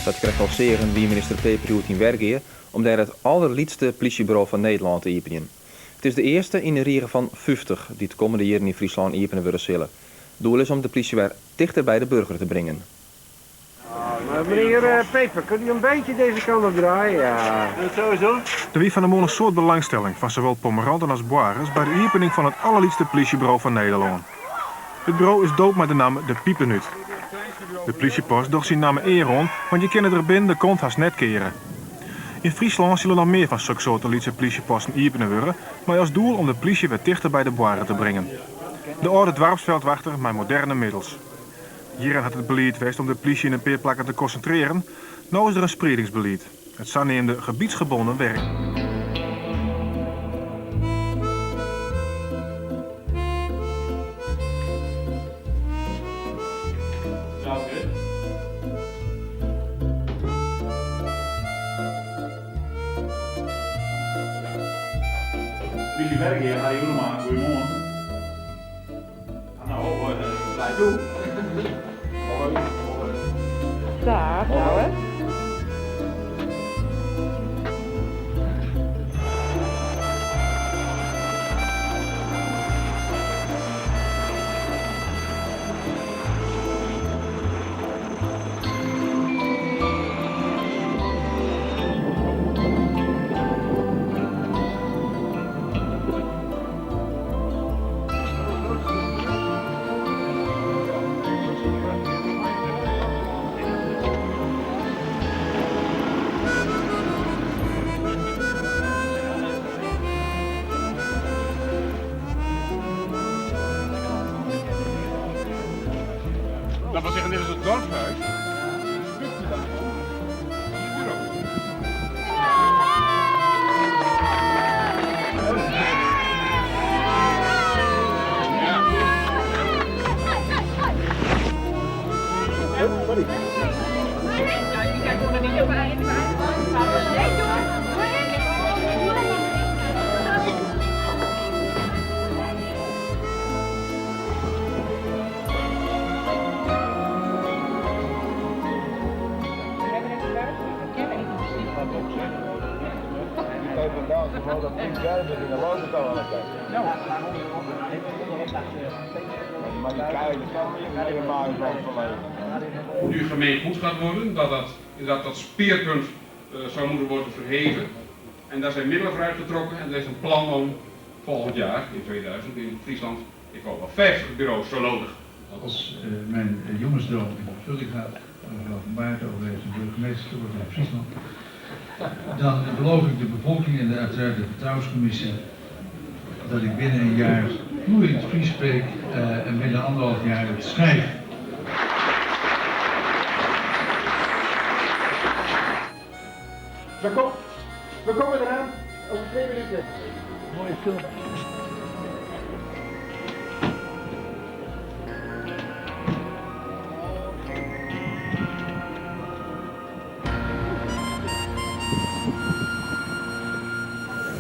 Sa't je krekt al seagen wie minister Peper hjoed yn Wergea om dêr it alderlytste plysjeburo fan Nederlân te iepenjen. It is de earste yn in rige fan 50 dy't de kommende jierren yn Fryslân iepene wurde sille. Doel is om de plysje wer tichter by de burger te bringen. Meneer Peper, kunt u een beetje deze kant op draaien? Ja. Sowieso. Der wie fan 'e moarn in soad belangstelling fan sawol pommeranten as boargers by de iepening fan it allerlytste plysjeburo fan Nederlân. It buro is doopt mei de namme De Pipenút. De plysjepost docht syn namme ear oan, want je kinne der binnen de kont hast net keare. Yn Fryslân sille noch mear fan soksoarte lytse plysjeposten iepene wurde, mei as doel om de plysje wer tichter by de boarger te bringen. De âlde doarpsfjildwachter mei moderne middels. Jierren hat it belied west om de plysje yn in pear plakken te konsintrearjen. No is der in spriedingsbelied, it saneamde 'gebiedsgebonden werk'. Plysje Wergea, Harry Oenema, goeiemoarn. Dag, Douwe. Dat wil zeggen, dit is het dorpshuis. Een stukje daarvan is het bureau. Nu gemeengoed gaat worden, dat dat inderdaad tot speerpunt zou moeten worden verheven. En daar zijn middelen voor uitgetrokken en er is een plan om volgend jaar, in 2000, in Friesland, ik hoop wel 50 bureaus zo nodig. Als mijn jongensdroom in vervulling gaat, mevrouw Van Baart overweegt om burgemeester te worden in Friesland, dan beloof ik de bevolking en uiteraard de vertrouwenscommissie dat ik binnen een jaar vloeiend Fries spreek en binnen anderhalf jaar het schrijf. We, kom, we komen eraan over 2 minuten. Mooie film.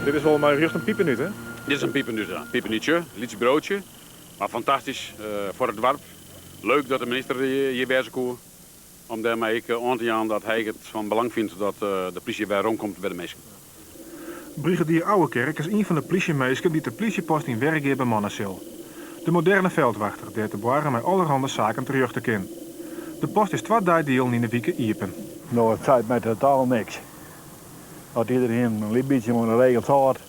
Dit is wol mei rjocht in pipenút, hè? Dit is in pipenút, ja. Pipenútsje, lyts burootje. Mar fantastysk foar it doarp. Leuk dat de minister hjir wêze koe. Om dêrmei ek oan te jaan dat hy it fan belang fynt dat de plysje wer rûnkomt by de minsken. Brigadier Ouwekerk is ien fan de plysjeminsken dy't de plysjepost yn Wergea bemanne sil. De moderne veldwachter, dêr't de boarger mei allerhande saken terjochte kin. De post is twa deidielen yn de wike iepen. No, it seit my totaal niks. As iderien in lyts bytsje oan de regels hâldt,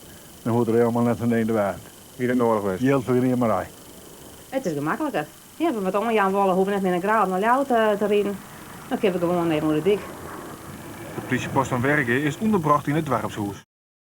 dan hoecht der hielendal net sa'n ding te wêzen. Wie net nedich west? Jild fergriemerij. It is gemakliker. Ja, we wat oanjaan wolle, hoege we net mear nei Grou of nei Ljouwert te riden. Dan kinne we gewoan even oer de dyk. De plysjepost fan Wergea is ûnderbrocht yn it doarpshûs.